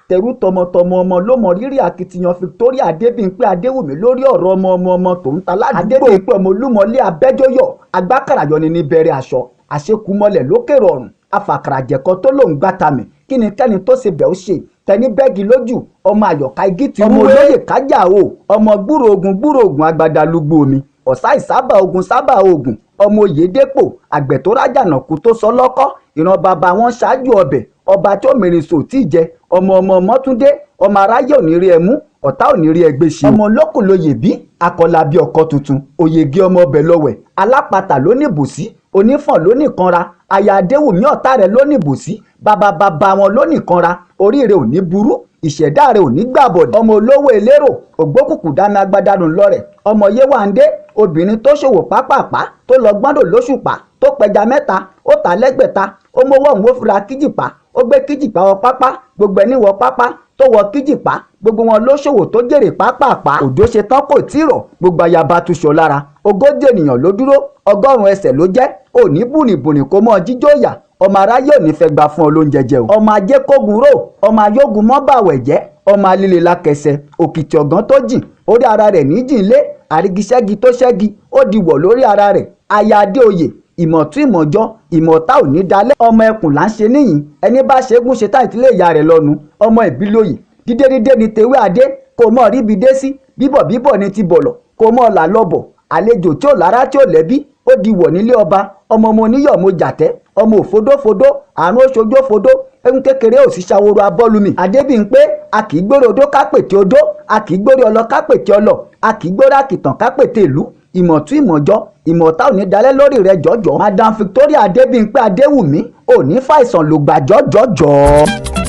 Tẹrú tọmọtọmọ ọmọ ló mọ rírì akitiyan Victoria Adébímpé Adéwùmí lórí ọ̀rọ̀ ọmọ ọmọ ọmọ tòun ta ládùúgbò. Adébímpé ọmọ Olúmọlé Abẹ́jọ́yọ̀ agbákàràyọni ní bẹ̀rẹ̀ aṣọ àṣekúmọlẹ̀ lókè rọrùn afàkàràjẹ̀kọ tó lòún gbàtàmì kí ni kẹ́ni tó ṣe bẹ̀ ó ṣe tẹni bẹ́ẹ̀gì lójú ọmọ àyọ̀ká igi ti rúwé ọmọ olóyè kájà o ọmọ gbúrò ogun gbúrò ogun agbada lúgbó omi ọ̀sá ìsábà ogun sábà ogun ọmọ oyèdèpọ̀ àgbẹ̀ tó rájànàkú tó sọ lọ́kọ́ ìran bàbá wọn ṣáájú ọbẹ̀ ọba tó mìíràn sò tí ì jẹ ọmọ ọmọ mọ́túndé ọmọ aráyé ò ní rí ẹ mú ọ̀tá ò ní rí ẹ gbé ṣe. Ọmọ olókùn lóye bí akọlábí ọkọ tuntun òyègé ọmọ ọbẹ̀ lọ́wẹ̀ alápatà ló ní ìbòsí onífọ̀n ló ní ìkanra aya Adéwùmí ọ̀tá rẹ̀ ló ní ìbòsí bàbá bàbá wọn ló ní ìkanra orí rẹ̀ ò ní burú ìṣẹ̀dá rẹ̀ ò ní gbàbọ̀dẹ̀. Ọmọ olówó elérò ògbókùkù dáná agbádànù lọ́rẹ̀ ọmọ Yéwándé obìnrin tó ṣòwò pápápá tó lọ gbọ́ndò lóṣùpá tó pẹja mẹ́ta ó tà lẹ́gbẹ̀ta ó mówó òun ó fura kíjìpá ó gbé kíjìpá wọ pápá gbogbo ẹni wọ pápá tó wọ kíjìpá gbogbo wọn ló ṣòwò tó jèrè pápápá. Òjò ṣe tán kò tí rọ̀ gbogbo ayaba tuṣọ lára 40 ènìyàn ló dúró 100 ẹsẹ̀ ló jẹ́ òní bùnìbùnì kò mọ jíjó yà ọmọ aráyé ò ní fẹ́ gbà fún ọ lóúnjẹ jẹ o. Ọmọ ajé kógun ró ọmọ ayógun mọ́ bàwẹ̀ jẹ́ ọmọ alíle lákẹsẹ̀ òkìtì ọ̀gán tó jìn orí ara rẹ̀ ní jìn lé àrígiṣẹ́gi tó ṣẹ́gi ó di wọ̀ lórí ara rẹ̀ aya Adéoyè ìmọ̀tún ìmọ̀jọ ìmọ̀ta ò ní dalẹ̀ ọmọ ẹkùn là ń ṣe níyìn ẹni bá ṣẹ́gun ṣe táì tílé ìyá rẹ̀ lọ́nu ọmọ ìbílòyè dídé dídé ni tewé adé kò mọ̀ ríbi dé sí bíbọ̀ bíbọ̀ ni ti bọ̀lọ̀ kò mọ̀ là lọ́bọ̀ àlejò tí ò lára tí ò lẹ́bí ó di wọ̀ nílé ọba ọmọ ọmọ oníyọ̀ mo jàtẹ́ ọmọ òfodófodó àrùn oṣojófodó ẹ̀hún kékeré ò sì ṣàwòrò abọ́lumi. Adébímpé a kì í gbórí odó kápètè odó a kì í gbórí ọlọ kápètè ọlọ a kì í gbórí àkìtàn kápètè ìlú ìmọ̀tún ìmọ̀jọ ìmọ̀ta ò ní dalẹ̀ lórí rẹ̀ jọ̀jọ̀. Madam Victoria Adébímpé Adéwùmí ò ní fàìsàn lògbà jọ̀jọ̀jọ̀.